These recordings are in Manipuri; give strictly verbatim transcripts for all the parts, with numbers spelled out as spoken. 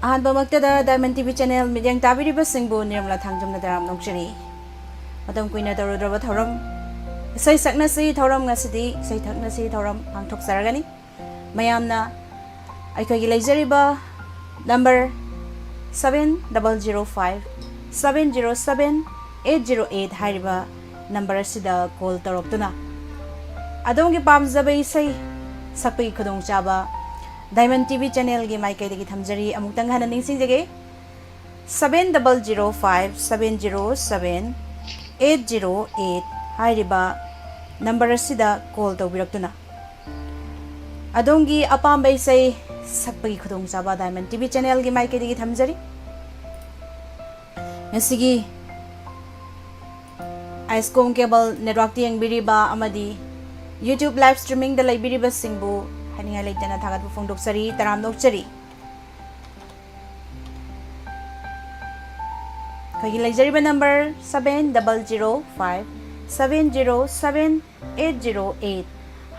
ꯑꯍꯥꯟꯕꯃꯛꯇꯗ Diamond T V channel ꯃꯤꯠꯌꯦꯡ ꯇꯥꯕꯤꯔꯤꯕꯁꯤꯡꯕꯨ ꯅꯤꯔꯃꯂꯥ ꯊꯥꯡꯖꯝꯅ ꯇꯔꯥꯝꯅ ꯑꯣꯛꯆꯔꯤ꯫ ꯃꯇꯝ ꯀꯨꯏꯅ ꯇꯧꯔꯨꯗ꯭ꯔꯕ ꯊꯧꯔꯝ, ꯏꯁꯩ ꯁꯛꯅꯁꯤ ꯊꯧꯔꯝ ꯉꯁꯤꯗꯤ ꯏꯁꯩ ꯊꯛꯅꯁꯤ ꯊꯧꯔꯝ ꯄꯥꯡꯊꯣꯛꯆꯔꯒꯅꯤ꯫ ꯃꯌꯥꯝꯅ ꯑꯩꯈꯣꯏꯒꯤ ꯂꯩꯖꯔꯤꯕ number seven double zero five seven zero seven eight zero eight ꯍꯥꯏꯔꯤꯕ number ꯑꯁꯤꯗ call ꯇꯧꯔꯛꯇꯨꯅ ꯑꯗꯣꯝꯒꯤ ꯄꯥꯝꯖꯕ ꯏꯁꯩ ꯁꯛꯄꯒꯤ ꯈꯨꯗꯣꯡꯆꯥꯕ Diamond T V channelꯒꯤ ꯃꯥꯏꯀꯩꯗꯒꯤ ꯊꯝꯖꯔꯤ꯫ ꯑꯃꯨꯛꯇꯪ ꯍꯟꯅ ꯅꯤꯡꯁꯤꯡꯖꯒꯦ, seven double zero five seven zero seven eight zero eight ꯍꯥꯏꯔꯤꯕ number ꯑꯁꯤꯗ call ꯇꯧꯕꯤꯔꯛꯇꯨꯅ ꯑꯗꯣꯝꯒꯤ ꯑꯄꯥꯝꯕ ꯏꯁꯩ ꯁꯛꯄꯒꯤ ꯈꯨꯗꯣꯡꯆꯥꯕ Diamond T V channelꯒꯤ ꯃꯥꯏꯀꯩꯗꯒꯤ ꯊꯝꯖꯔꯤ꯫ ꯉꯁꯤꯒꯤ ꯑꯥꯏꯁꯀꯣꯝ cable networkꯇ ꯌꯦꯡꯕꯤꯔꯤꯕ ꯑꯃꯗꯤ YouTube live streamingꯗ ꯂꯩꯕꯤꯔꯤꯕꯁꯤꯡꯕꯨ ꯍꯥꯏꯅꯤꯡꯉꯥꯏ ꯂꯩꯇꯅ ꯊꯥꯒꯠꯄ ꯐꯣꯡꯗꯣꯛꯆꯔꯤ, ꯇꯔꯥꯝꯅ ꯑꯣꯛꯆꯔꯤ꯫ ꯑꯩꯈꯣꯏꯒꯤ ꯂꯩꯖꯔꯤꯕ number seven double zero five seven zero seven eight zero eight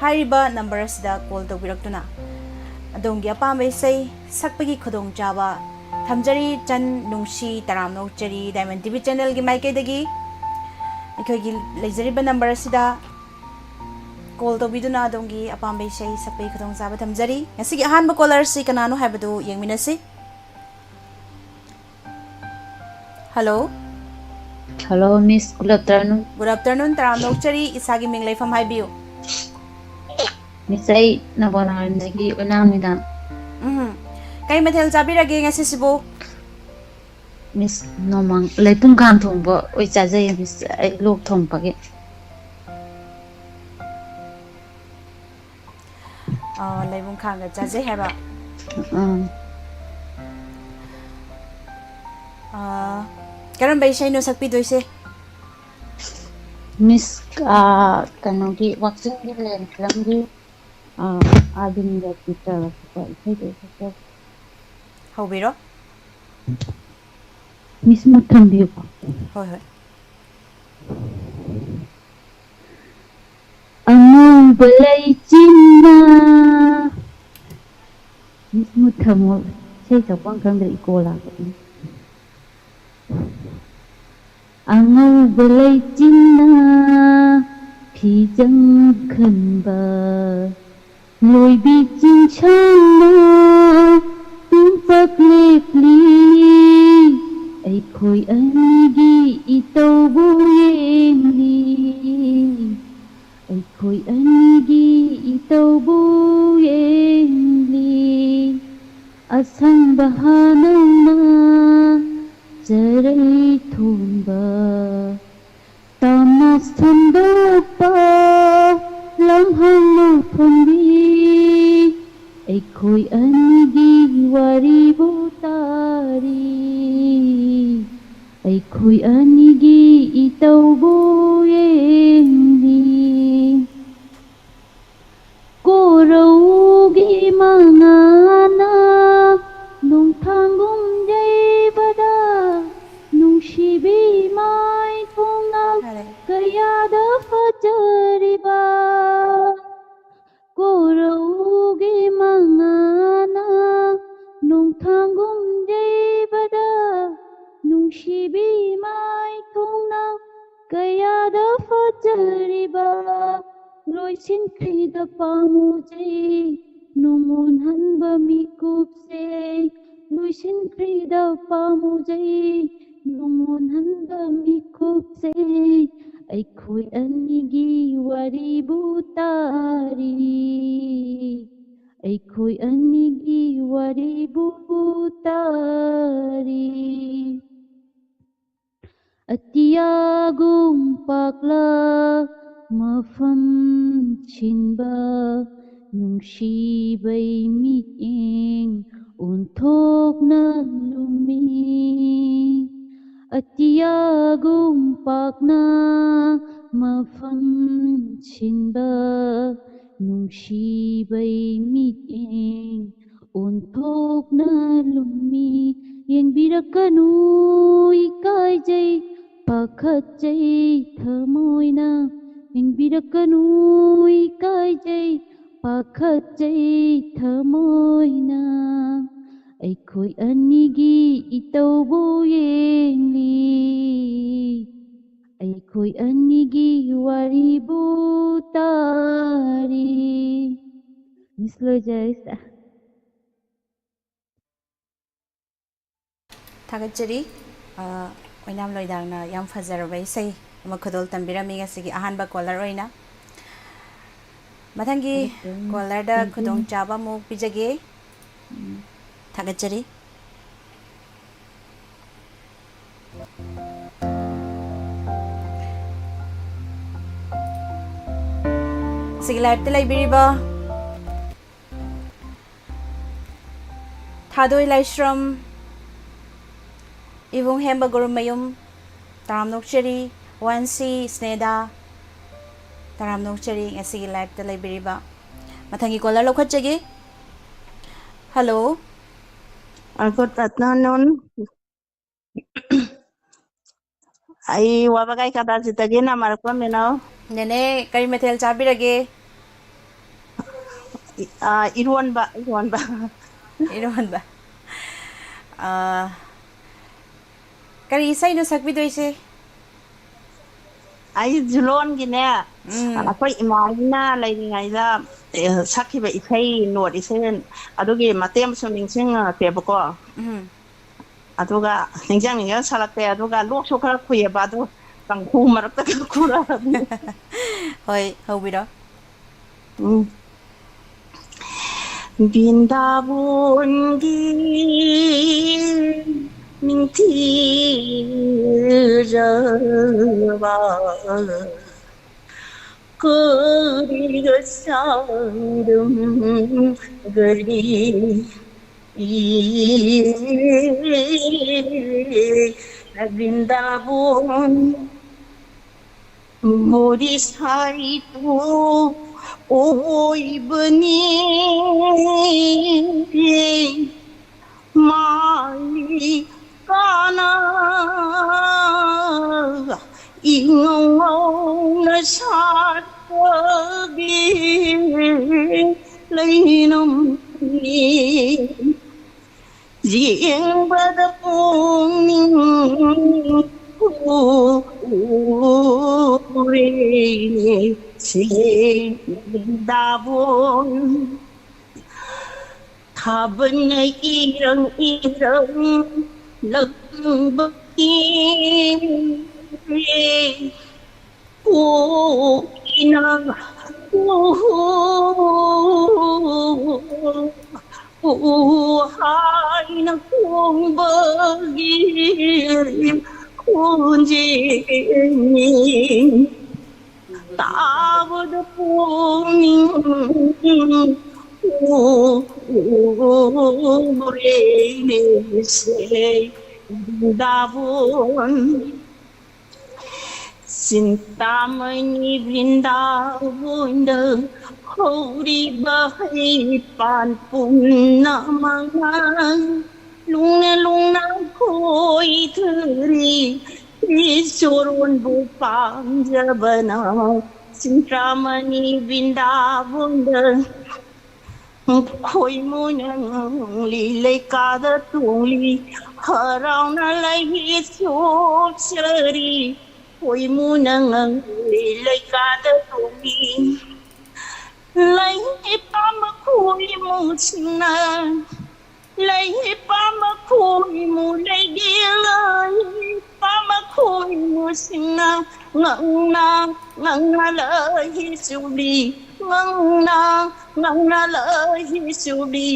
ꯍꯥꯏꯔꯤꯕ number ꯑꯁꯤꯗ call ꯇꯧꯕꯤꯔꯛꯇꯨꯅ ꯑꯗꯣꯝꯒꯤ ꯑꯄꯥꯝꯕ ꯏꯁꯩ ꯁꯛꯄꯒꯤ ꯈꯨꯗꯣꯡꯆꯥꯕ ꯊꯝꯖꯔꯤ꯫ ꯆꯟ ꯅꯨꯡꯁꯤ, ꯇꯔꯥꯝꯅ ꯑꯣꯛꯆꯔꯤ꯫ Diamond T V channelꯒꯤ ꯃꯥꯏꯀꯩꯗꯒꯤ ꯑꯩꯈꯣꯏꯒꯤ ꯂꯩꯖꯔꯤꯕ number ꯑꯁꯤꯗ call ꯇꯧꯕꯤꯗꯨꯅ ꯑꯗꯣꯝꯒꯤ ꯑꯄꯥꯝꯕ ꯏꯁꯩ ꯁꯛꯄꯒꯤ ꯈꯨꯗꯣꯡꯆꯥꯕ ꯊꯝꯖꯔꯤ꯫ ꯉꯁꯤꯒꯤ ꯑꯍꯥꯟꯕ callerꯁꯤ ꯀꯅꯥꯅꯣ ꯍꯥꯏꯕꯗꯨ ꯌꯦꯡꯃꯤꯟꯅꯁꯤ꯫ Hello꯫ Hello, Miss. Good afternoon. Good afternoon, ꯇꯔꯥꯝꯅ ꯑꯣꯛꯆꯔꯤ꯫ ꯏꯁꯥꯒꯤ ꯃꯤꯡ, ꯂꯩꯐꯝ ꯍꯥꯏꯕꯤꯌꯨ꯫ Miss, ꯑꯩ ꯅꯝꯕꯣꯜ ꯅꯥꯔꯤꯟꯗꯒꯤ ꯑꯣꯏꯅꯥꯝ ꯃꯦꯗꯥꯝ꯫ ꯎꯝ꯫ ꯀꯩ ꯃꯊꯦꯜ ꯆꯥꯕꯤꯔꯒꯦ ꯉꯁꯤꯁꯤꯕꯨ? Miss, ꯅꯣꯡꯃꯪ ꯂꯩꯄꯨꯡꯈꯥꯡ ꯊꯣꯡꯕ ꯑꯣꯏ ꯆꯥꯖꯩꯌꯦ, Miss. ꯑꯩ ꯂꯣꯛ ꯊꯨꯡꯕꯒꯤ꯫ ꯑꯥ, ꯂꯩꯕꯨꯡ ꯈꯥꯡꯒ ꯆꯥꯖꯩ ꯍꯥꯏꯕ꯫ ꯎꯝ꯫ ꯑꯥ, ꯀꯔꯝꯕ ꯏꯁꯩꯅꯣ ꯁꯛꯄꯤꯗꯣꯏꯁꯦ? Miss, ꯑꯥ, ꯀꯩꯅꯣꯒꯤ, ꯋꯥꯛꯆꯤꯡꯒꯤ ꯂꯦꯟ ꯐꯤꯂꯝꯒꯤ, ꯑꯥ, ꯑꯥꯔꯕꯤꯟꯗ ꯄꯤꯇꯔ ꯁꯛꯄ ꯏꯁꯩꯗꯣ ꯁꯛꯆꯒꯦ꯫ ꯍꯧꯕꯤꯔꯣ꯫ Miss, ꯑꯃ ꯊꯝꯕꯤꯌꯨꯀꯣ꯫ ꯍꯣꯏ, ꯍꯣꯏ꯫ ꯑꯉꯧꯕ ꯂꯩꯆꯤꯟꯅ, Miss, ꯃꯨꯠ ꯊꯝꯃꯣ꯫ ꯏꯁꯩ ꯁꯛꯄ ꯈꯪꯗ꯭ꯔꯦ, ꯏꯀꯣ ꯂꯥꯛꯄꯅꯤ꯫ ꯑꯉꯧꯕ ꯂꯩꯆꯤꯟꯅ ꯐꯤꯖꯪ ꯈꯟꯕ, ꯂꯣꯏꯕꯤ ꯆꯤꯡꯁꯥꯡꯅ ꯇꯨꯡꯄꯥꯛ ꯂꯦꯞꯂꯤ꯫ ꯑꯩꯈꯣꯏ ꯑꯅꯤꯒꯤ ꯏꯇꯧꯕꯨ ꯌꯦꯡꯂꯤ꯫ ꯑꯩꯈꯣꯏ ꯑꯅꯤꯒꯤ ꯏꯇꯧꯕꯨ ꯌꯦꯡꯂꯤ꯫ ꯑꯁꯪꯕ ꯍꯥꯅꯧꯅ ꯆꯔꯩ ꯊꯣꯟꯕ, ꯇꯥꯃꯣꯁ ꯊꯣꯟꯗꯣꯛꯄ ꯂꯝꯍꯥꯡ ꯂꯧꯐꯝꯕꯤ꯫ ꯑꯩꯈꯣꯏ ꯑꯅꯤꯒꯤ ꯋꯥꯔꯤꯕꯨ ꯇꯥꯔꯤ꯫ ꯑꯩꯈꯣꯏ ꯑꯅꯤꯒꯤ ꯏꯇꯧꯕꯨ ꯌꯦꯡꯂꯤ꯫ ꯀꯣꯔꯧꯒꯤ ꯃꯉꯥꯅ ꯅꯣꯡꯊꯥꯡꯒꯨꯝ ꯌꯩꯕꯗ ꯅꯨꯡꯁꯤꯕꯤ ꯃꯥꯏꯊꯣꯡꯅ ꯐꯔꯦ꯫ ꯀꯌꯥꯗ ꯐꯖꯔꯤꯕ꯫ ꯀꯣꯔꯧꯒꯤ ꯃꯉꯥꯅ ꯅꯣꯡꯊꯥꯡꯒꯨꯝ ꯌꯩꯕꯗ ꯅꯨꯡꯁꯤꯕꯤ ꯃꯥꯏꯊꯣꯡꯅ ꯀꯌꯥꯗ ꯐꯖꯔꯤꯕ꯫ ꯂꯣꯏꯁꯤꯟꯈ꯭ꯔꯤꯗ ꯄꯥꯝꯃꯨꯖꯩ ꯅꯣꯡꯉꯣꯟ ꯍꯟꯕ ꯃꯤꯀꯨꯞꯁꯦ꯫ ꯂꯣꯏꯁꯤꯟꯈ꯭ꯔꯤꯗ ꯄꯥꯝꯃꯨꯖꯩ ꯅꯣꯡꯉꯣꯟ ꯍꯟꯕ ꯃꯤꯀꯨꯞꯁꯦ꯫ ꯑꯩꯈꯣꯏ ꯑꯅꯤꯒꯤ ꯋꯥꯔꯤꯕꯨ ꯇꯥꯔꯤ꯫ ꯑꯩꯈꯣꯏ ꯑꯅꯤꯒꯤ ꯋꯥꯔꯤꯕꯨ ꯇꯥꯔꯤ꯫ ꯑꯇꯤꯌꯥꯒꯨꯝ ꯄꯥꯛꯂ ꯃꯐꯝ ꯁꯤꯟꯕ ꯅꯨꯡꯁꯤꯕꯩ ꯃꯤꯠꯌꯦꯡ ꯑꯣꯟꯊꯣꯛꯅ ꯂꯨꯝꯃꯤ꯫ ꯑꯇꯤꯌꯥꯒꯨꯝ ꯄꯥꯛꯅ ꯃꯐꯝ ꯁꯤꯟꯕ ꯅꯨꯡꯁꯤꯕꯩ ꯃꯤꯠꯌꯦꯡ ꯑꯣꯟꯊꯣꯛꯅ ꯂꯨꯝꯃꯤ꯫ ꯌꯦꯡꯕꯤꯔꯛꯀꯅꯨ ꯏꯀꯥꯏꯖꯩ ꯄꯥꯈꯠꯆꯩ ꯊꯃꯣꯏꯅ꯫ ꯌꯦꯡꯕꯤꯔꯛꯀꯅꯨ ꯏꯀꯥꯏꯖꯩ ꯄꯥꯈꯠꯆꯩ ꯊꯃꯣꯏꯅ꯫ ꯑꯩꯈꯣꯏ ꯑꯅꯤꯒꯤ ꯏꯇꯧꯕꯨ ꯌꯦꯡꯂꯤ, ꯑꯩꯈꯣꯏ ꯑꯅꯤꯒꯤ ꯋꯥꯔꯤꯕꯨ ꯇꯥꯔꯤ꯫ ꯃꯤꯁ ꯂꯣꯏꯖꯔꯤꯁꯦ꯫ ꯊꯥꯒꯠꯆꯔꯤ꯫ ꯑ, ꯑꯣꯏꯅꯥꯝ ꯂꯣꯏꯗꯥꯡꯅ ꯌꯥꯝ ꯐꯖꯔꯕ ꯏꯁꯩ ꯑꯃ ꯈꯨꯗꯣꯜ ꯇꯝꯕꯤꯔꯝꯃꯤ ꯉꯁꯤꯒꯤ ꯑꯍꯥꯟꯕ ꯀꯣꯂꯔ ꯑꯣꯏꯅ꯫ ꯃꯊꯪꯒꯤ ꯊꯥꯒꯠꯆꯔꯤ꯫ ꯀꯣꯂꯔꯗ ꯊꯦꯡꯀ꯭ꯌꯨ꯫ ꯈꯨꯗꯣꯡꯆꯥꯕ ꯑꯃꯨꯛ ꯄꯤꯖꯒꯦ꯫ ꯎꯝ꯫ ꯊꯥꯒꯠꯆꯔꯤ꯫ ꯁꯤꯒꯤ ꯂꯥꯏꯞꯇ ꯂꯩꯕꯤꯔꯤꯕ ꯊꯥꯗꯣꯏ ꯂꯥꯏꯁ꯭ꯔꯝ, ꯏꯕꯨꯡ ꯍꯦꯝꯕ ꯒꯨꯔꯨꯃꯌꯨꯝ, ꯇꯔꯥꯝꯅ ꯑꯣꯛꯆꯔꯤ, ꯋꯥꯟꯁꯤ, ꯁ꯭ꯅꯦꯗꯥ, ꯇꯔꯥꯝꯅ ꯑꯣꯛꯆꯔꯤ ꯉꯁꯤꯒꯤ ꯂꯥꯏꯞꯇ ꯂꯩꯕꯤꯔꯤꯕ꯫ ꯃꯊꯪꯒꯤ ꯀꯣꯂꯔ ꯂꯧꯈꯠꯆꯒꯦ꯫ ꯍꯜꯂꯣ꯫ ꯑ, good afternoon꯫ ꯑꯩ ꯋꯥꯕꯒꯥꯏ ꯀꯗꯥꯖꯤꯠꯇꯒꯤꯅ ꯃꯔꯛꯄꯝ ꯃꯤꯅꯧ꯫ ꯅꯦꯅꯦ, ꯀꯔꯤ ꯃꯊꯦꯜ ꯆꯥꯕꯤꯔꯒꯦ? ꯏ-, ꯑ, ꯏꯔꯣꯟꯕ, ꯏꯔꯣꯟꯕ꯫ ꯏꯔꯣꯟꯕ꯫ ꯑ, ꯀꯔꯤ ꯏꯁꯩꯅꯣ ꯁꯛꯄꯤꯗꯣꯏꯁꯦ? ꯑꯩ ꯖꯨꯂꯣꯟꯒꯤꯅꯦ, ꯎꯝ꯫ ꯑꯩꯈꯣꯏ ꯏꯃꯥ ꯍꯣꯏꯅ ꯂꯩꯔꯤꯉꯩꯗ, ꯑꯦ, ꯁꯛꯈꯤꯕ ꯏꯁꯩ, ꯅꯣꯠ ꯏꯁꯩ, ꯑꯗꯨꯒꯤ ꯃꯇꯦꯛ ꯑꯃꯁꯨ ꯅꯤꯡꯁꯤꯡꯉꯛꯀꯦꯕꯀꯣ꯫ ꯎꯝ꯫ ꯑꯗꯨꯒ ꯅꯤꯡꯁꯤꯡ ꯅꯤꯡꯁꯤꯡ ꯁꯥꯠꯂꯛꯇꯦ꯫ ꯑꯗꯨꯒ ꯂꯣꯛꯁꯨ ꯈꯔ ꯈꯨꯏꯌꯦꯕ, ꯑꯗꯨ ꯇꯪꯈꯨ ꯃꯔꯛꯇ ꯈꯔ ꯈꯨꯔꯛꯑꯕꯅꯤ꯫ ꯍꯣꯏ, ꯍꯧꯕꯤꯔꯣ꯫ ꯎꯝ꯫ ꯕ꯭ꯔꯤꯟꯗꯥꯕꯣꯟꯒꯤ ꯅꯤꯡꯊꯤꯔꯕ ꯀꯔꯤꯒ ꯆꯥꯡꯗꯝꯒꯅꯤ? ꯕ꯭ꯔꯤꯟꯗꯥꯕꯣꯟ ꯃꯣꯔꯤ ꯁꯥꯏꯇꯣ ꯑꯣꯏꯕꯅꯤ꯫ ꯃꯥꯏ ꯀꯥꯅ ꯏꯉꯧ ꯉꯧꯅ ꯁꯥꯠꯄꯒꯤ ꯂꯩꯅꯝꯅꯤ꯫ ꯌꯦꯡꯕꯗ ꯄꯨꯛꯅꯤꯡ ꯍꯨꯔꯦꯅꯦ ꯁꯦ ꯗꯥꯕꯣꯟ꯫ ꯊꯥꯕꯜꯅ ꯏꯔꯪ ꯏꯔꯪ ꯂꯪꯕꯒꯤ ꯀꯣꯏꯅ ꯎ ꯍꯥꯏꯅ ꯈꯣꯡꯕꯒꯤ ꯈꯣꯟꯖꯦꯜꯅꯤ꯫ ꯇꯥꯕꯗ ꯄꯨꯛꯅꯤꯡ ꯍꯨꯔꯦꯅꯦ ꯁꯦ ꯕ꯭ꯔꯤꯟꯗꯥꯕꯣꯟ꯫ ꯆꯤꯟꯇꯥꯃꯅꯤ ꯕ꯭ꯔꯤꯟꯗꯥꯕꯣꯟꯗ ꯍꯧꯔꯤꯕ ꯍꯩ ꯄꯥꯟ ꯄꯨꯝꯅꯃꯛꯅ ꯂꯨꯡꯅ ꯂꯨꯡꯅ ꯈꯣꯏꯊꯔꯤ꯫ ꯏꯁꯣꯔꯣꯟꯕꯨ ꯄꯥꯝꯖꯕꯅ ꯆꯤꯟꯇꯥꯃꯅꯤ ꯕ꯭ꯔꯤꯟꯗꯥꯕꯣꯟꯗ ꯈꯣꯏꯃꯨꯅ ꯉꯪꯂꯤ ꯂꯩꯀꯥꯗ ꯇꯣꯡꯂꯤ ꯍꯔꯥꯎꯅ ꯂꯩꯍꯤ ꯆꯣꯞꯆꯔꯤ꯫ ꯈꯣꯏꯃꯨꯅ ꯉꯪꯂꯤ ꯂꯩꯀꯥꯗ ꯇꯣꯡꯂꯤ ꯂꯩꯍꯤ ꯄꯥꯝꯕ ꯈꯣꯏꯃꯨꯁꯤꯡꯅ ꯂꯩ ꯄꯥꯝꯕ ꯈꯣꯏꯃꯨ ꯂꯩꯒꯦ ꯂꯩ ꯄꯥꯝꯕ ꯈꯣꯏꯃꯨꯁꯤꯡꯅ ꯉꯪꯅ ꯉꯪꯅ ꯂꯩ ꯆꯨꯕꯤ ꯉꯪꯅ ꯉꯪꯅ ꯂꯩ ꯆꯨꯕꯤ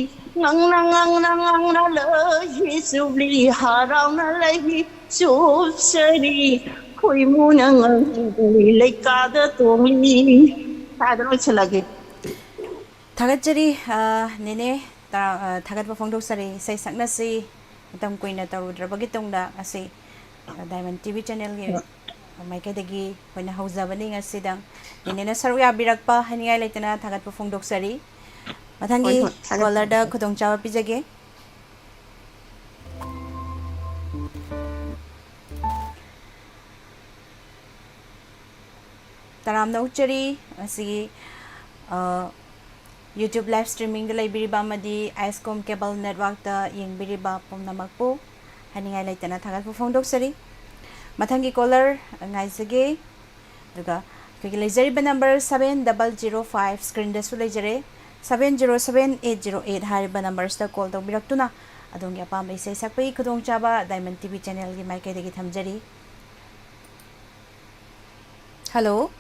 ꯉꯪꯅ ꯉꯪꯅ ꯉꯪꯅ ꯂꯩ ꯆꯨꯕꯤ ꯍꯔꯥꯎꯅ ꯂꯩ ꯆꯨꯞꯆꯔꯤ ꯈꯣꯏꯃꯨꯅ ꯉꯪꯂꯤ ꯂꯩꯀꯥꯗ ꯇꯣꯡꯂꯤ꯫ ꯁ꯭ꯋꯥꯏꯗ ꯂꯣꯏꯁꯤꯜꯂꯒꯦ꯫ ꯊꯥꯒꯠꯆꯔꯤ, ꯑ, ꯅꯦꯅꯦ, ꯇꯔꯥ-, ꯑ, ꯊꯥꯒꯠꯄ ꯐꯣꯡꯗꯣꯛꯆꯔꯤ꯫ ꯏꯁꯩ ꯁꯛꯅꯁꯤ ꯃꯇꯝ ꯀꯨꯏꯅ ꯇꯧꯔꯨꯗ꯭ꯔꯕꯒꯤ ꯇꯨꯡꯗ ꯉꯁꯤ, ꯑ, Diamond T V channelꯒꯤ ꯃꯥꯏꯀꯩꯗꯒꯤ ꯑꯩꯈꯣꯏꯅ ꯍꯧꯖꯕꯅꯤ ꯉꯁꯤꯗꯪ꯫ ꯅꯦꯅꯦꯅ ꯁꯔꯨꯛ ꯌꯥꯕꯤꯔꯛꯄ ꯍꯥꯏꯅꯤꯡꯉꯥꯏ ꯂꯩꯇꯅ ꯊꯥꯒꯠꯄ ꯐꯣꯡꯗꯣꯛꯆꯔꯤ꯫ ꯃꯊꯪꯒꯤ ꯍꯣꯏ, ꯍꯣꯏ, ꯊꯥꯒꯠꯆꯔꯤ꯫ Callerꯗ ꯈꯨꯗꯣꯡꯆꯥꯕ ꯄꯤꯖꯒꯦ꯫ ꯇꯔꯥꯝꯅ ꯑꯣꯛꯆꯔꯤ꯫ ꯑꯁꯤꯒꯤ, ꯑ, YouTube live streamingꯗ ꯂꯩꯕꯤꯔꯤꯕ ꯑꯃꯗꯤ ꯑꯥꯏ ꯑꯦꯁ ꯀꯣꯝ cable networkꯇ ꯌꯦꯡꯕꯤꯔꯤꯕ ꯄꯨꯝꯅꯃꯛꯄꯨ ꯍꯥꯏꯅꯤꯡꯉꯥꯏ ꯂꯩꯇꯅ ꯊꯥꯒꯠꯄ ꯐꯣꯡꯗꯣꯛꯆꯔꯤ꯫ ꯃꯊꯪꯒꯤ caller ꯉꯥꯏꯖꯒꯦ꯫ ꯑꯗꯨꯒ ꯑꯩꯈꯣꯏꯒꯤ ꯂꯩꯖꯔꯤꯕ number seven double zero five screenꯗꯁꯨ ꯂꯩꯖꯔꯦ, seven zero seven eight zero eight ꯍꯥꯏꯔꯤꯕ numberꯁꯤꯗ call ꯇꯧꯕꯤꯔꯛꯇꯨꯅ ꯑꯗꯣꯝꯒꯤ ꯑꯄꯥꯝꯕ ꯏꯁꯩ ꯁꯛꯄꯒꯤ ꯈꯨꯗꯣꯡꯆꯥꯕ Diamond ꯇꯤ ꯚꯤ channelꯒꯤ ꯃꯥꯏꯀꯩꯗꯒꯤ ꯊꯝꯖꯔꯤ꯫ Hello꯫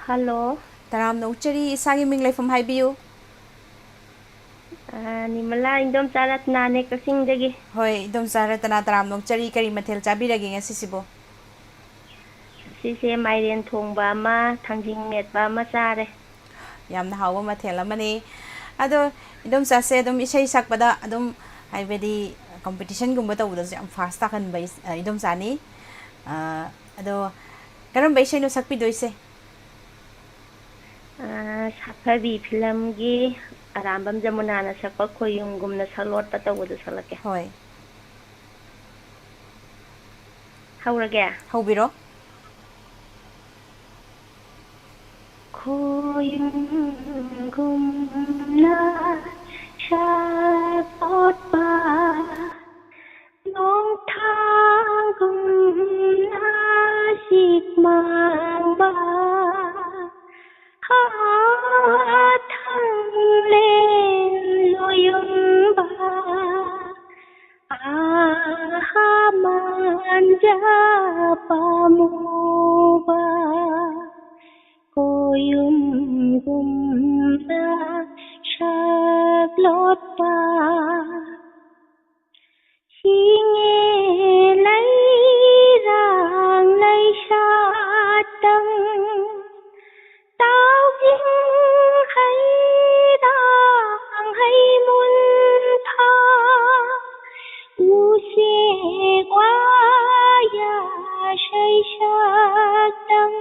Hello꯫ ꯇꯔꯥꯝꯅ ꯑꯣꯛꯆꯔꯤ, ꯏꯁꯥꯒꯤ ꯃꯤꯡ ꯂꯩꯐꯝ ꯍꯥꯏꯕꯤꯌꯨ꯫ ꯑꯥ, ꯅꯤꯃꯂꯥ, ꯏꯟꯗꯣꯝꯆꯥ ꯔꯇꯅꯥꯅꯦ, ꯀꯛꯆꯤꯡꯗꯒꯤ꯫ ꯍꯣꯏ, ꯏꯟꯗꯣꯝꯆꯥ ꯔꯇꯅꯥ, ꯇꯔꯥꯝꯅ ꯑꯣꯛꯆꯔꯤ꯫ ꯀꯔꯤ ꯃꯊꯦꯜ ꯆꯥꯕꯤꯔꯒꯦ ꯉꯁꯤꯁꯤꯕꯨ? ꯉꯁꯤꯁꯦ ꯃꯥꯏꯔꯦꯟ ꯊꯣꯡꯕ ꯑꯃ, ꯊꯥꯡꯖꯤꯡ ꯃꯦꯠꯄ ꯑꯃ ꯆꯥꯔꯦ꯫ ꯌꯥꯝꯅ ꯍꯥꯎꯕ ꯃꯊꯦꯜ ꯑꯃꯅꯤ꯫ ꯑꯗꯣ ꯏꯟꯗꯣꯝꯆꯥꯁꯦ ꯑꯗꯨꯝ ꯏꯁꯩ ꯁꯛꯄꯗ ꯑꯗꯨꯝ, ꯍꯥꯏꯕꯗꯤ, competitionꯒꯨꯝꯕ ꯇꯧꯕꯗꯁꯨ ꯌꯥꯝ first ꯇꯥꯒꯟꯕ ꯏꯁ-, ꯑ, ꯏꯟꯗꯣꯝꯆꯥꯅꯤ꯫ ꯑ, ꯑꯗꯣ ꯀꯔꯝꯕ ꯏꯁꯩꯅꯣ ꯁꯛꯄꯤꯗꯣꯏꯁꯦ? ꯑ, ꯁꯥꯐꯕꯤ filmꯒꯤ ꯑꯔꯥꯝꯕꯝ ꯖꯃꯨꯅꯥꯅ ꯁꯛꯄ ꯈꯣꯏꯌꯨꯝꯒꯨꯝꯅ ꯁꯛꯂꯣꯠꯄ ꯇꯧꯕꯗꯨ ꯁꯛꯂꯛꯀꯦ꯫ ꯍꯣꯏ꯫ ꯍꯧꯔꯒꯦ? ꯍꯧꯕꯤꯔꯣ꯫ ꯈꯣꯏꯌꯨꯝꯒꯨꯝꯅ ꯁꯛꯂꯣꯠꯄ, ꯅꯣꯡꯊꯥꯡꯒꯨꯝꯅ ꯁꯤꯛ ꯃꯥꯡꯕ, ꯍꯥꯊꯥꯡꯂꯦꯟ ꯂꯣꯌꯨꯝꯕ, ꯑꯍꯥ ꯃꯥꯟꯖꯥ ꯄꯥꯝꯃꯨꯕ, ꯈꯣꯏꯌꯨꯝꯒꯨꯝꯅ ꯁꯛꯂꯣꯠꯄ꯫ ꯁꯤꯡꯉꯦ ꯂꯩꯔꯥꯡ ꯂꯩꯁꯥꯠꯇꯪ, ꯇꯥꯎꯖꯤꯡ ꯍꯩꯔꯥꯡ ꯍꯩꯃꯨꯟ ꯊꯥ, ꯎꯆꯦꯛ ꯋꯥꯌꯥ ꯁꯩꯁꯥꯛꯇꯪ,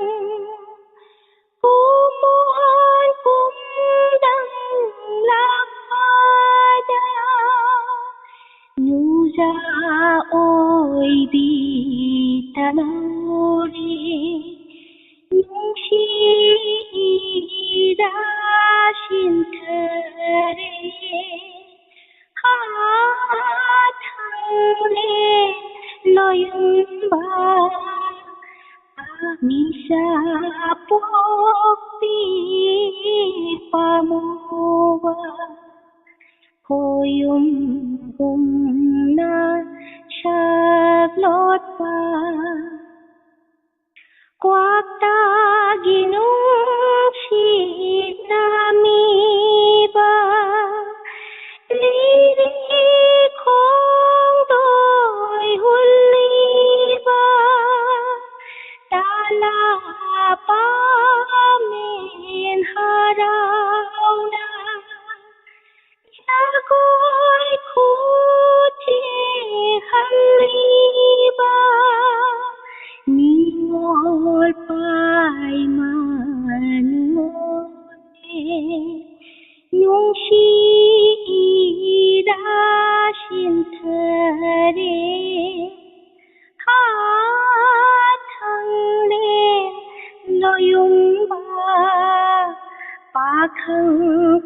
ꯀꯨꯃꯣꯟ ꯀꯨꯝꯗꯪ ꯂꯥꯛꯄ ꯆꯥꯄꯣꯛꯄꯤ ꯄꯥꯝꯃꯨꯕ ꯈꯣꯌꯨꯝꯒꯨꯝꯅ ꯁꯛꯂꯣꯠꯄ ꯀ꯭ꯋꯥꯛꯇꯒꯤ ꯅꯨꯡꯁꯤꯠꯅ ꯃꯤꯕ ꯂꯤꯔꯤ ꯈꯣꯡꯗꯣꯏ ꯍꯨꯜꯂꯤꯕ ꯇꯥꯂꯥ ꯄꯥꯃꯦꯟ ꯍꯔꯥꯎꯅ ꯖꯒꯣꯏ ꯈꯨꯠꯊꯦꯛꯍꯜꯂꯤꯕ ꯅꯤꯉꯣꯜ ꯄꯥꯏꯃ ꯅꯤꯉꯣꯜꯅꯦ꯫ ꯅꯨꯡꯁꯤ ꯏꯔꯥ ꯁꯤꯟꯊꯔꯦ꯫ ꯍꯥ ꯊꯥꯡꯂꯦꯟ ꯂꯣꯌꯨꯝꯕ ꯄꯥꯈꯪ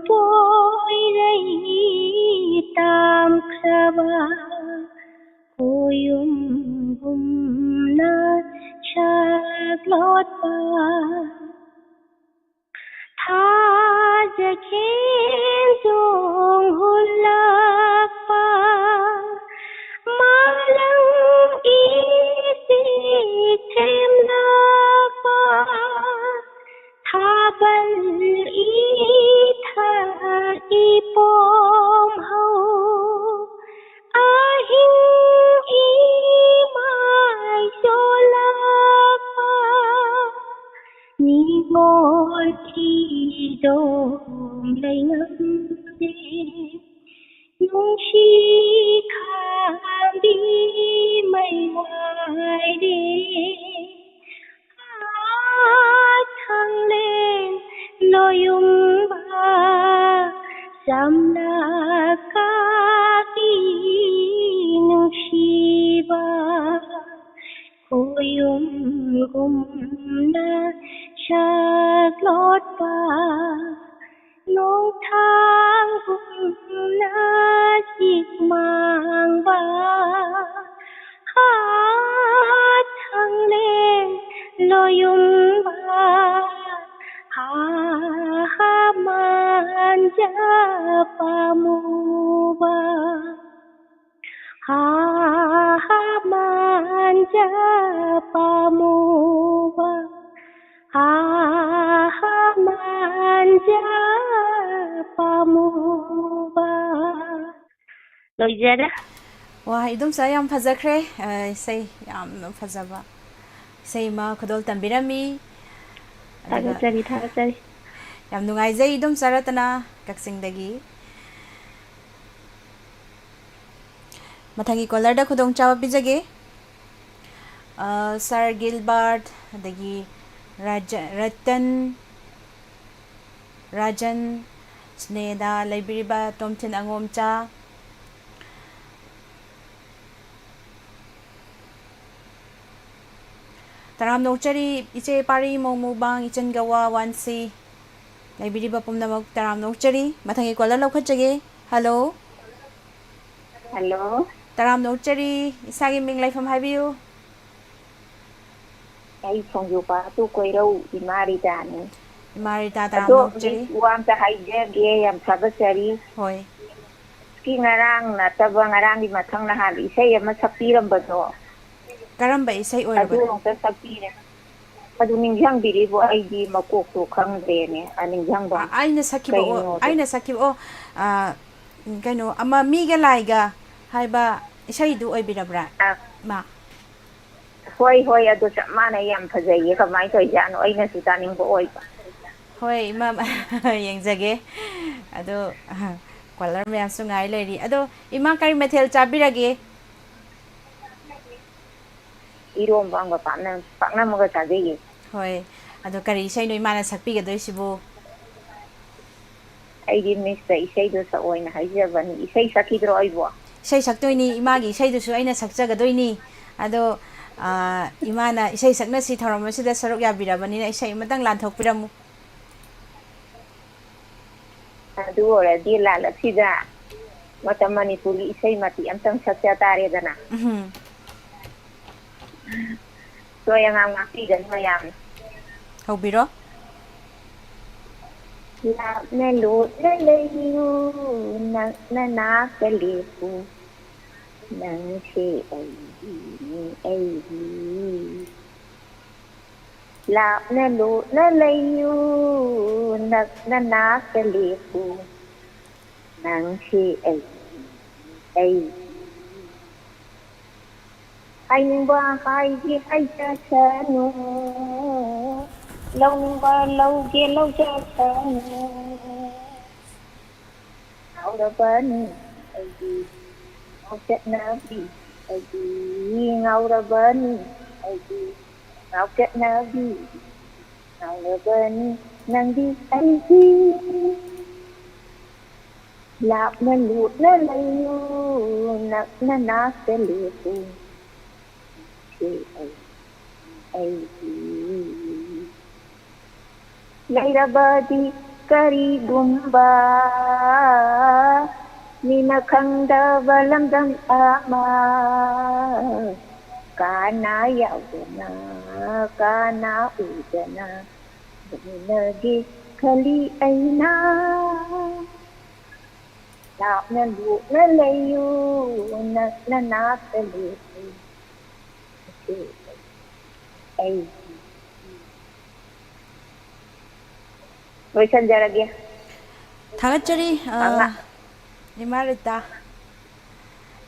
ꯄꯣꯏꯔꯩ ꯇꯥꯝꯈ꯭ꯔꯕ ꯈꯣꯌꯨꯝꯒꯨꯝꯅ ꯁꯛꯂꯣꯠꯄ ꯊꯥꯖꯈꯦꯟ ꯆꯣꯡ ꯍꯨꯜꯂꯛꯄ ꯃꯥꯂꯪ ꯏꯁꯤꯛ ꯊꯦꯝꯂꯛꯄ ꯊꯥꯕꯜ ꯏꯊꯛ ꯏꯄꯣꯝ ꯍꯧ ꯑꯍꯤꯡ ꯏꯃꯥꯏ ꯆꯣꯜꯂꯛꯄ ꯅꯤꯉꯣꯜ ꯊꯤꯗꯣꯝ ꯂꯩꯉꯝꯗꯦ ꯅꯨꯡꯁꯤ ꯈꯥꯝꯕꯤ ꯃꯩ ꯋꯥꯏꯔꯦ꯫ ꯊꯥꯡꯂꯦꯟ ꯂꯣꯌꯨꯝꯕ ꯆꯝꯂꯛꯀꯥꯕꯤ ꯅꯨꯡꯁꯤꯕ ꯈꯣꯌꯨꯝꯒꯨꯝꯅ ꯁꯛꯂꯣꯠꯄ ꯅꯣꯡꯊꯥꯡꯒꯨꯝꯅ ꯆꯤꯛ ꯃꯥꯡꯕ ꯍꯥ ꯊꯥꯡꯂꯦꯟ ꯌꯨꯝꯕ ꯍꯥ ꯍꯥ ꯃꯥꯟꯖ ꯄꯥꯝꯃꯨꯕ ꯍꯥ ꯍꯥ ꯃꯥꯟꯖ ꯄꯥꯝꯃꯨꯕ ꯍꯥ ꯍꯥ ꯃꯥꯟꯖ ꯄꯥꯝꯃꯨꯕ꯫ ꯂꯣꯏꯖꯔꯦ꯫ ꯋꯥ, ꯏꯗꯣꯝꯆꯥ, ꯌꯥꯝ ꯐꯖꯈ꯭ꯔꯦ꯫ ꯑ, ꯏꯁꯩ ꯌꯥꯝꯅ ꯐꯖꯕ ꯏꯁꯩ ꯑꯃ ꯈꯨꯗꯣꯜ ꯇꯝꯕꯤꯔꯝꯃꯤ꯫ ꯑꯗꯨꯒ ꯊꯥꯒꯠꯆꯔꯤ, ꯊꯥꯒꯠꯆꯔꯤ꯫ ꯌꯥꯝ ꯅꯨꯡꯉꯥꯏꯖꯩ, ꯏꯗꯣꯝꯆꯥ ꯔꯇꯅꯥ, ꯀꯛꯆꯤꯡꯗꯒꯤ꯫ ꯃꯊꯪꯒꯤ ꯀꯣꯂꯔꯗ ꯈꯨꯗꯣꯡꯆꯥꯕ ꯄꯤꯖꯒꯦ꯫ ꯑ, ꯁꯥꯔ ꯒꯤꯜꯕꯥꯔꯠ, ꯑꯗꯒꯤ ꯔꯥꯖ-, ꯔꯇꯟ, ꯔꯥꯖꯟ, ꯁ꯭ꯅꯦꯍꯗ, ꯂꯩꯕꯤꯔꯤꯕ ꯇꯣꯝꯊꯤꯟ ꯑꯉꯣꯝꯆꯥ, ꯇꯔꯥꯝꯅ ꯑꯣꯛꯆꯔꯤ꯫ ꯏꯆꯦ ꯄꯥꯔꯤ, ꯃꯧ ꯃꯨꯕꯥꯡ, ꯏꯆꯟ ꯒꯋꯥ, ꯋꯥꯟꯁꯤ, ꯂꯩꯕꯤꯔꯤꯕ ꯄꯨꯝꯅꯃꯛ ꯇꯔꯥꯝꯅ ꯑꯣꯛꯆꯔꯤ꯫ ꯃꯊꯪꯒꯤ ꯀꯣꯂꯔ ꯂꯧꯈꯠꯆꯒꯦ꯫ ꯍꯜꯂꯣ꯫ ꯍꯜꯂꯣ꯫ ꯇꯔꯥꯝꯅ ꯑꯣꯛꯆꯔꯤ꯫ ꯏꯁꯥꯒꯤ ꯃꯤꯡ, ꯂꯩꯐꯝ ꯍꯥꯏꯕꯤꯌꯨ꯫ ꯑꯩ ꯈꯣꯡꯖꯣꯄꯥꯠꯇꯨ ꯀꯣꯏꯔꯧ ꯏꯃꯥ ꯔꯤꯇꯥꯅꯤ꯫ ꯏꯃꯥ ꯔꯤꯇꯥ, ꯑꯗꯣ ꯇꯔꯥꯝꯅ ꯑꯣꯛꯆꯔꯤ꯫ ꯃꯤꯁ, ꯋꯥ ꯑꯝꯇ ꯍꯥꯏꯖꯒꯦ, ꯌꯥꯝ ꯊꯥꯒꯠꯆꯔꯤ꯫ ꯍꯣꯏ꯫ ꯀꯤ ꯉꯔꯥꯡ ꯅꯠꯇꯕ, ꯉꯔꯥꯡꯒꯤ ꯃꯊꯪ ꯅꯍꯥꯟ ꯏꯁꯩ ꯑꯃ ꯁꯛꯄꯤꯔꯝꯕꯗꯣ, ꯀꯔꯝꯕ ꯏꯁꯩ ꯑꯗꯨ ꯑꯣꯏꯔꯕꯅꯣ? ꯑꯝꯇ ꯁꯛꯄꯤꯔꯦ꯫ ꯑꯗꯨ ꯅꯤꯡꯁꯤꯡꯕꯤꯔꯤꯕꯣ? ꯑꯩꯗꯤ ꯃꯀꯣꯛꯇꯣ ꯈꯪꯗ꯭ꯔꯦꯅꯦ, ꯑ, ꯅꯤꯡꯁꯤꯡꯕ ꯑ-, ꯑꯩꯅ ꯁꯛꯈꯤꯕ, ꯑꯣ, ꯀꯩꯅꯣꯗꯣ꯫ ꯑꯩꯅ ꯁꯛꯈꯤꯕ, ꯑꯣ, ꯑ, ꯀꯩꯅꯣ ꯑꯃ, "ꯃꯤꯒ ꯂꯥꯏꯒ" ꯍꯥꯏꯕ ꯏꯁꯩꯗꯨ ꯑꯣꯏꯕꯤꯔꯕ꯭ꯔꯥ, ꯑ, ꯏꯃꯥ? ꯍꯣꯏ, ꯍꯣꯏ, ꯑꯗꯨ ꯆꯞ ꯃꯥꯟꯅꯩ, ꯌꯥꯝ ꯐꯖꯩꯌꯦ꯫ ꯀꯃꯥꯏꯅ ꯇꯧꯔꯤꯖꯥꯠꯅꯣ? ꯑꯩꯅꯁꯨ ꯇꯥꯅꯤꯡꯕ ꯑꯣꯏꯕ꯫ ꯍꯣꯏ, ꯏꯃꯥ, ꯌꯦꯡꯖꯒꯦ꯫ ꯑꯗꯣ, ꯀꯣꯂꯔ ꯃꯌꯥꯝꯁꯨ ꯉꯥꯏ ꯂꯩꯔꯤ꯫ ꯑꯗꯣ, ꯏꯃꯥ, ꯀꯔꯤ ꯃꯊꯦꯜ ꯆꯥꯕꯤꯔꯒꯦ? ꯏꯔꯣꯝꯕ ꯑꯃꯒ ꯄꯥꯛꯅꯝ, ꯄꯥꯛꯅꯝ ꯑꯃꯒ ꯆꯥꯖꯩꯌꯦ꯫ ꯍꯣꯏ, ꯑꯗꯣ ꯀꯔꯤ ꯏꯁꯩꯅꯣ ꯏꯃꯥꯅ ꯁꯛꯄꯤꯒꯗꯣꯏꯁꯤꯕꯨ? ꯑꯩꯗꯤ ꯃꯤꯁꯇ ꯏꯁꯩꯗꯣ ꯁꯛꯑꯣꯅ ꯍꯥꯏꯖꯕꯅꯤ꯫ ꯏꯁꯩ ꯁꯛꯈꯤꯗ꯭ꯔꯣ ꯑꯩꯕꯣ? ꯏꯁꯩ ꯁꯛꯇꯣꯏꯅꯤ, ꯏꯃꯥꯒꯤ ꯏꯁꯩꯗꯨꯁꯨ ꯑꯩꯅ ꯁꯛꯆꯒꯗꯣꯏꯅꯤ꯫ ꯑꯗꯣ, ꯑ, ꯏꯃꯥꯅ ꯏꯁꯩ ꯁꯛꯅꯁꯤ ꯊꯧꯔꯝ ꯑꯁꯤꯗ ꯁꯔꯨꯛ ꯌꯥꯕꯤꯔꯕꯅꯤꯅ ꯏꯁꯩ ꯑꯃꯇꯪ ꯂꯥꯟꯊꯣꯛꯄꯤꯔꯝꯃꯨ꯫ ꯑꯗꯨ ꯑꯣꯏꯔꯗꯤ ꯂꯥꯜꯂꯛꯁꯤꯗ ꯃꯇꯝ ꯃꯅꯤꯄꯨꯔꯒꯤ ꯏꯁꯩ ꯃꯇꯦꯛ ꯑꯃꯇꯪ ꯁꯛꯆ ꯇꯥꯔꯦꯗꯅ꯫ ꯎꯝ꯫ ꯅꯣꯏ ꯑꯉꯥꯡ ꯉꯥꯛꯄꯤꯒꯅꯤ ꯃꯌꯥꯝ꯫ ꯍꯧꯕꯤꯔꯣ꯫ ꯂꯥꯞꯅ ꯂꯣꯠꯅ ꯂꯩꯌꯨ, ꯅꯛꯅ ꯅꯥꯛꯇ ꯂꯦꯞꯄꯨ, ꯅꯪꯁꯦ ꯑꯩꯒꯤꯅꯤ, ꯑꯩꯒꯤ꯫ ꯂꯥꯞꯅ ꯂꯣꯠꯅ ꯂꯩꯌꯨ, ꯅꯛꯅ ꯅꯥꯛꯇ ꯂꯦꯞꯄꯨ, ꯅꯪꯁꯦ ꯑꯩꯒꯤꯅꯤ, ꯑꯩꯒꯤ꯫ ꯍꯥꯏꯅꯤꯡꯕ ꯍꯥꯏꯒꯦ ꯍꯥꯏꯖꯁꯅꯨ, ꯂꯧꯅꯤꯡꯕ ꯂꯧꯒꯦ ꯂꯧꯖꯁꯅꯨ꯫ ꯉꯥꯎꯔꯕꯅꯤ ꯑꯩꯗꯤ ꯉꯥꯎꯆꯠꯅꯕꯤ, ꯑꯩꯗꯤ ꯉꯥꯎꯔꯕꯅꯤ ꯑꯩꯗꯤ ꯉꯥꯎꯆꯠꯅꯕꯤ꯫ ꯉꯥꯎꯔꯕꯅꯤ ꯅꯪꯗꯤ ꯑꯩꯒꯤ꯫ ꯂꯥꯞꯅ ꯂꯨꯞꯅ ꯂꯩꯌꯨ, ꯅꯛꯅ ꯅꯥꯛꯇ ꯂꯦꯞꯄꯨ꯫ ꯁꯤ ꯑꯩ, ꯑꯩꯒꯤ꯫ ꯂꯩꯔꯕꯗꯤ ꯀꯔꯤꯒꯨꯝꯕ ꯃꯤꯅ ꯈꯪꯗꯕ ꯂꯝꯗꯝ ꯑꯃ, ꯀꯅꯥ ꯌꯥꯎꯗꯅ, ꯀꯅꯥ ꯎꯗꯅ ꯍꯤꯡꯅꯒꯦ ꯈꯜꯂꯤ ꯑꯩꯅ꯫ ꯂꯥꯞꯅ ꯂꯨꯞꯅ ꯂꯩꯌꯨ, ꯅꯛꯅ ꯅꯥꯛꯇ ꯂꯦꯞꯄꯨ꯫ ꯑꯁꯤ ꯑꯩꯒꯤ꯫ ꯂꯣꯏꯁꯟꯖꯔꯒꯦ꯫ ꯊꯥꯒꯠꯆꯔꯤ, ꯑ, ꯑꯉꯥ- ꯏꯃꯥ ꯔꯤꯇꯥ꯫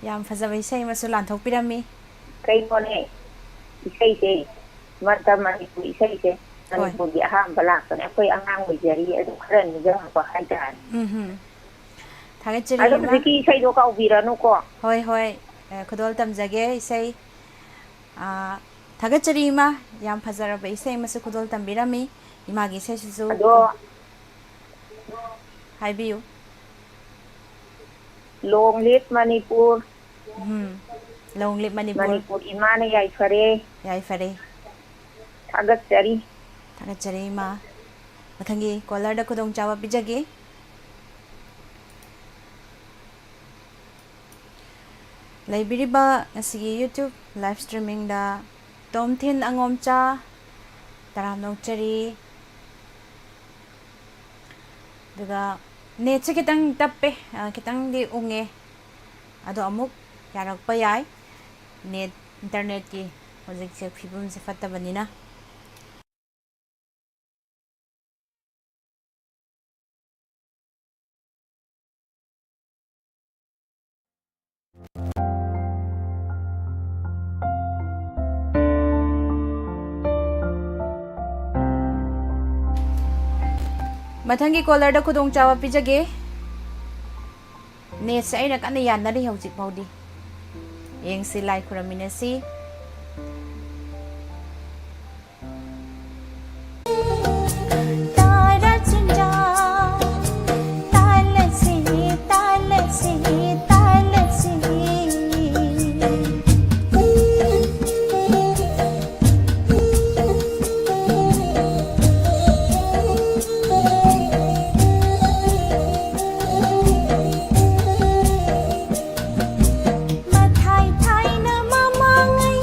ꯌꯥꯝ ꯐꯖꯕ ꯏꯁꯩ ꯑꯃꯁꯨ ꯂꯥꯟꯊꯣꯛꯄꯤꯔꯝꯃꯤ꯫ ꯀꯩꯅꯣꯅꯦ, ꯏꯁꯩꯁꯦ, ꯃꯔꯛꯇ ꯃꯅꯤꯄꯨꯔꯤ ꯏꯁꯩꯁꯦ, ꯍꯣꯏ꯫ ꯃꯅꯤꯄꯨꯔꯒꯤ ꯑꯍꯥꯟꯕ ꯂꯥꯛꯄꯅꯦ꯫ ꯑꯩꯈꯣꯏ ꯑꯉꯥꯡ ꯑꯣꯏꯖꯔꯤ, ꯑꯗꯨ ꯈꯔ ꯅꯤꯡꯁꯤꯡꯉꯛꯄ ꯍꯥꯏꯇꯥꯔꯦ꯫ ꯎꯝ ꯍꯝ꯫ ꯊꯥꯒꯠꯆꯔꯤ, ꯑꯗꯣ ꯏꯃꯥ꯫ ꯍꯧꯖꯤꯛꯀꯤ ꯏꯁꯩꯗꯣ ꯀꯥꯎꯕꯤꯔꯅꯨꯀꯣ꯫ ꯍꯣꯏ, ꯍꯣꯏ꯫ ꯑ, ꯈꯨꯗꯣꯜ ꯇꯝꯖꯒꯦ ꯏꯁꯩ꯫ ꯑ, ꯊꯥꯒꯠꯆꯔꯤ, ꯏꯃꯥ꯫ ꯌꯥꯝ ꯐꯖꯔꯕ ꯏꯁꯩ ꯑꯃꯁꯨ ꯈꯨꯗꯣꯜ ꯇꯝꯕꯤꯔꯝꯃꯤ꯫ ꯏꯃꯥꯒꯤ ꯏꯁꯩꯁꯤꯁꯨ ꯑꯗꯣ ꯍꯥꯏꯕꯤꯌꯨ꯫ Long live Manipur. ꯎꯝ꯫ Long live Manipur. ꯃꯅꯤꯄꯨꯔ ꯏꯃꯥꯅ ꯌꯥꯏꯐꯔꯦ꯫ ꯌꯥꯏꯐꯔꯦ꯫ ꯊꯥꯒꯠꯆꯔꯤ꯫ ꯊꯥꯒꯠꯆꯔꯤ, ꯏꯃꯥ꯫ ꯃꯊꯪꯒꯤ caller ꯗ ꯈꯨꯗꯣꯡꯆꯥꯕ ꯄꯤꯖꯒꯦ꯫ ꯂꯩꯕꯤꯔꯤꯕ ꯉꯁꯤꯒꯤ YouTube live streaming ꯗ ꯇꯣꯝꯊꯤꯟ ꯑꯉꯣꯝꯆꯥ, ꯇꯔꯥꯝꯅ ꯑꯣꯛꯆꯔꯤ꯫ ꯑꯗꯨꯒ ꯅꯦꯠꯁꯦ ꯈꯤꯇꯪ ꯇꯞꯄꯦ, ꯑ, ꯈꯤꯇꯪꯗꯤ ꯎꯪꯉꯦ꯫ ꯑꯗꯣ ꯑꯃꯨꯛ ꯌꯥꯔꯛꯄ ꯌꯥꯏ꯫ ꯅꯦꯠ, ꯏꯟꯇꯔꯅꯦꯠꯀꯤ ꯍꯧꯖꯤꯛꯁꯦ ꯐꯤꯕꯝꯁꯦ ꯐꯠꯇꯕꯅꯤꯅ꯫ ꯃꯊꯪꯒꯤ ꯀꯣꯂꯔꯗ ꯈꯨꯗꯣꯡꯆꯥꯕ ꯄꯤꯖꯒꯦ꯫ ꯅꯦꯠꯁꯦ ꯑꯩꯅ ꯀꯟꯅ ꯌꯥꯟꯅꯔꯤ ꯍꯧꯖꯤꯛ ꯐꯥꯎꯗꯤ꯫ ꯌꯦꯡꯁꯤ, ꯂꯥꯏ ꯈꯨꯔꯝꯃꯤꯟꯅꯁꯤ꯫ ꯃꯊꯥꯏ ꯊꯥꯏꯅ ꯃꯃꯥꯡꯉꯩ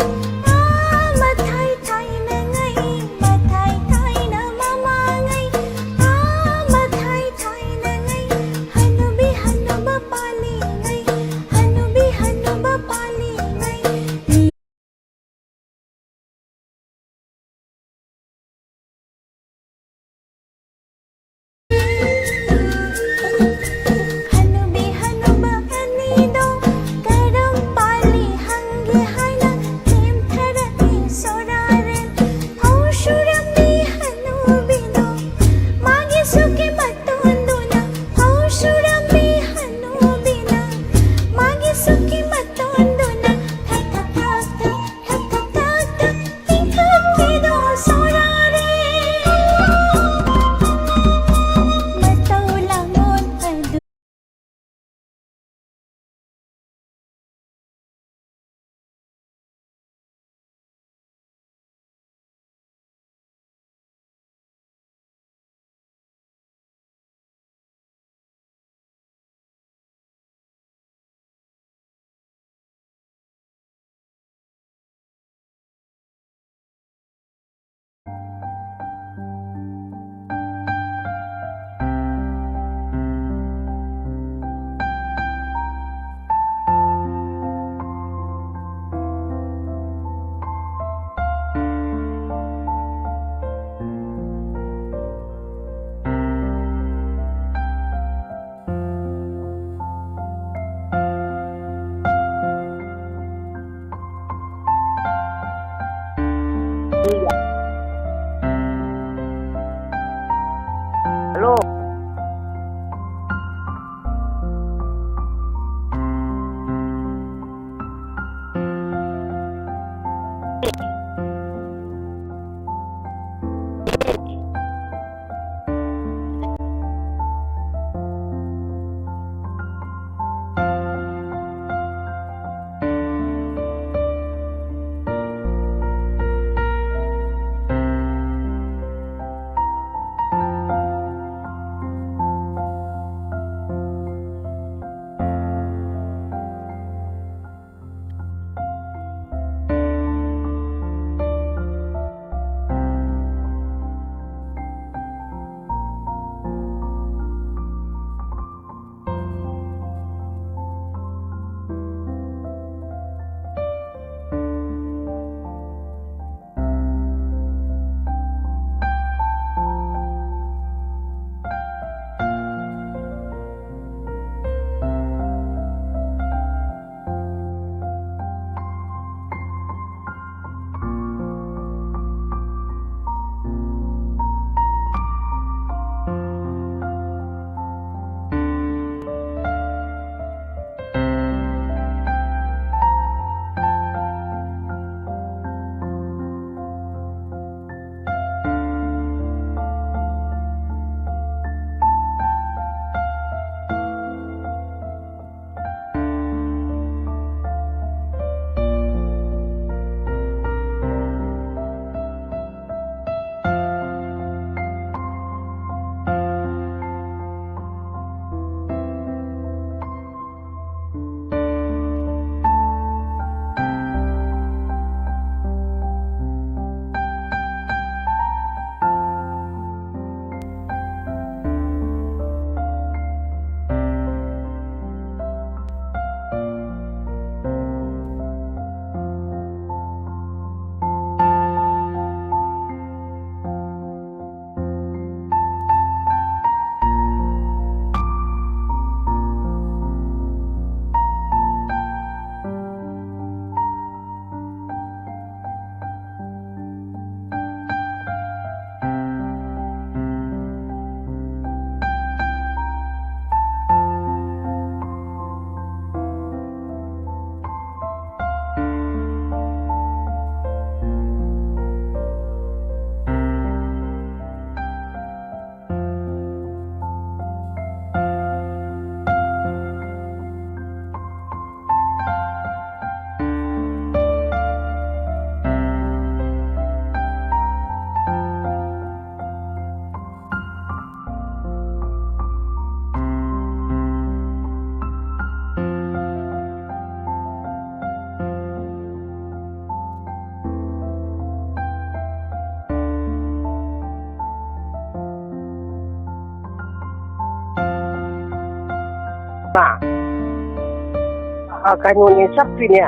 ꯑ, ꯀꯩꯅꯣꯅꯦ, ꯆꯞꯄꯤꯅꯦ꯫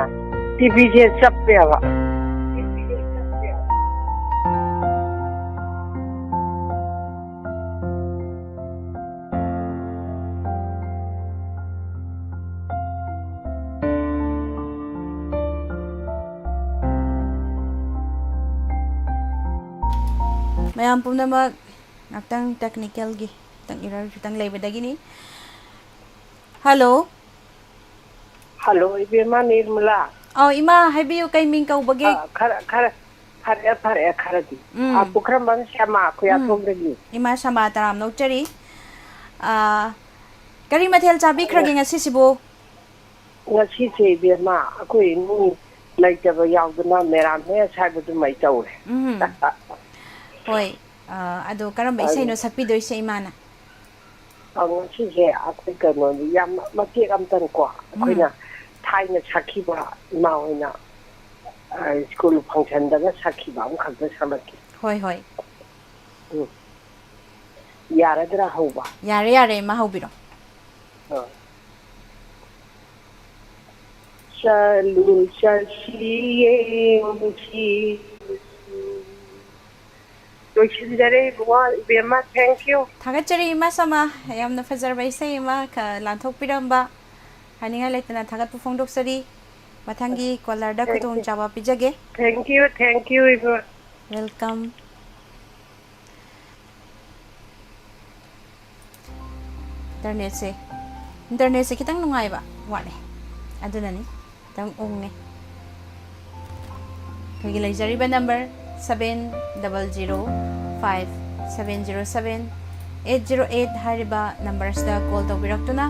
ꯇꯤꯚꯤꯁꯦ ꯆꯞꯄꯦꯕ꯫ ꯃꯌꯥꯝ ꯄꯨꯝꯅꯃꯛ, ꯉꯥꯛꯇꯪ technicalꯒꯤ ꯈꯤꯇꯪ error ꯈꯤꯇꯪ ꯂꯩꯕꯗꯒꯤꯅꯤ꯫ Hello꯫ Hello, ꯏꯕꯦꯝꯃ ꯅꯤꯔꯃꯂꯥ꯫ ꯑꯧ, ꯏꯃꯥ, ꯍꯥꯏꯕꯤꯌꯨ, ꯀꯩ ꯃꯤꯡ ꯀꯧꯕꯒꯦ? ꯑ, ꯈꯔ, ꯈꯔ ꯐꯔꯦ, ꯐꯔꯦ, ꯈꯔꯗꯤ꯫ ꯎꯝ꯫ ꯑ, ꯄꯨꯈ꯭ꯔꯝꯕꯝ ꯁ꯭ꯌꯥꯃ, ꯎꯝ꯫ ꯈꯨꯌꯥꯊꯣꯡꯗꯒꯤ꯫ ꯏꯃꯥ ꯁ꯭ꯌꯥꯃ, ꯇꯔꯥꯝꯅ ꯑꯣꯛꯆꯔꯤ꯫ ꯑ, ꯀꯔꯤ ꯃꯊꯦꯜ ꯆꯥꯕꯤꯈ꯭ꯔꯒꯦ ꯉꯁꯤꯁꯤꯕꯨ? ꯉꯁꯤꯁꯦ ꯏꯕꯦꯝꯃ, ꯑꯩꯈꯣꯏ ꯏꯃꯨꯡ ꯂꯩꯇꯕ ꯌꯥꯎꯗꯅ ꯃꯦꯔꯥꯃꯦꯁ ꯍꯥꯏꯕꯗꯨꯃ ꯑꯩ ꯇꯧꯔꯦ꯫ ꯎꯝ꯫ ꯍꯣꯏ, ꯑ, ꯑꯗꯣ ꯀꯔꯝꯕ ꯑ, ꯏꯁꯩꯅꯣ ꯁꯛꯄꯤꯗꯣꯏꯁꯦ ꯏꯃꯥꯅ? ꯑ, ꯉꯁꯤꯁꯦ ꯑꯩꯈꯣꯏ ꯀꯩꯅꯣꯅꯤ, ꯌꯥꯝ ꯃꯇꯦꯛ ꯑꯝꯇꯪꯀꯣ, ꯎꯝ꯫ ꯑꯩꯈꯣꯏꯅ ꯊꯥꯏꯅ ꯁꯛꯈꯤꯕ ꯏꯃꯥ ꯍꯣꯏꯅ, ꯑ, ꯁ꯭ꯀꯨꯜ functionꯗꯒ ꯁꯛꯈꯤꯕ ꯑꯃꯈꯛꯇ ꯁꯛꯂꯛꯀꯦ꯫ ꯍꯣꯏ, ꯍꯣꯏ꯫ ꯎꯝ꯫ ꯌꯥꯔꯗ꯭ꯔꯥ ꯍꯧꯕ? ꯌꯥꯔꯦ, ꯌꯥꯔꯦ, ꯏꯃꯥ, ꯍꯧꯕꯤꯔꯣ꯫ ꯑ꯫ ꯆꯠꯂꯨ ꯆꯠꯁꯤ ꯌꯦꯡꯁꯤ꯫ ꯂꯣꯏꯁꯤꯟꯖꯔꯦ ꯏꯕꯨꯡꯉꯣ, ꯏꯕꯦꯝꯃ, thank you꯫ ꯊꯥꯒꯠꯆꯔꯤ ꯏꯃꯥ ꯁ꯭ꯌꯥꯃ, ꯌꯥꯝꯅ ꯐꯖꯔꯕ ꯏꯁꯩ ꯑꯃ ꯈ-, ꯂꯥꯟꯊꯣꯛꯄꯤꯔꯝꯕ꯫ ꯍꯥꯏꯅꯤꯡꯉꯥꯏ ꯂꯩꯇꯅ ꯊꯥꯒꯠꯄ ꯐꯣꯡꯗꯣꯛꯆꯔꯤ꯫ ꯃꯊꯪꯒꯤ callerꯗ thank you꯫ ꯈꯨꯗꯣꯡꯆꯥꯕ ꯄꯤꯖꯒꯦ꯫ Thank you, thank you, ꯏꯕꯦꯝꯃ꯫ Welcome꯫ Internetꯁꯦ, internetꯁꯦ ꯈꯤꯇꯪ ꯅꯨꯡꯉꯥꯏꯕ ꯋꯥꯠꯂꯦ, ꯑꯗꯨꯅꯅꯤ꯫ ꯈꯤꯇꯪ ꯎꯪꯉꯦ꯫ ꯑꯩꯈꯣꯏꯒꯤ ꯂꯩꯖꯔꯤꯕ number seven double zero five seven zero seven eight zero eight ꯍꯥꯏꯔꯤꯕ numberꯁꯤꯗ call ꯇꯧꯕꯤꯔꯛꯇꯨꯅ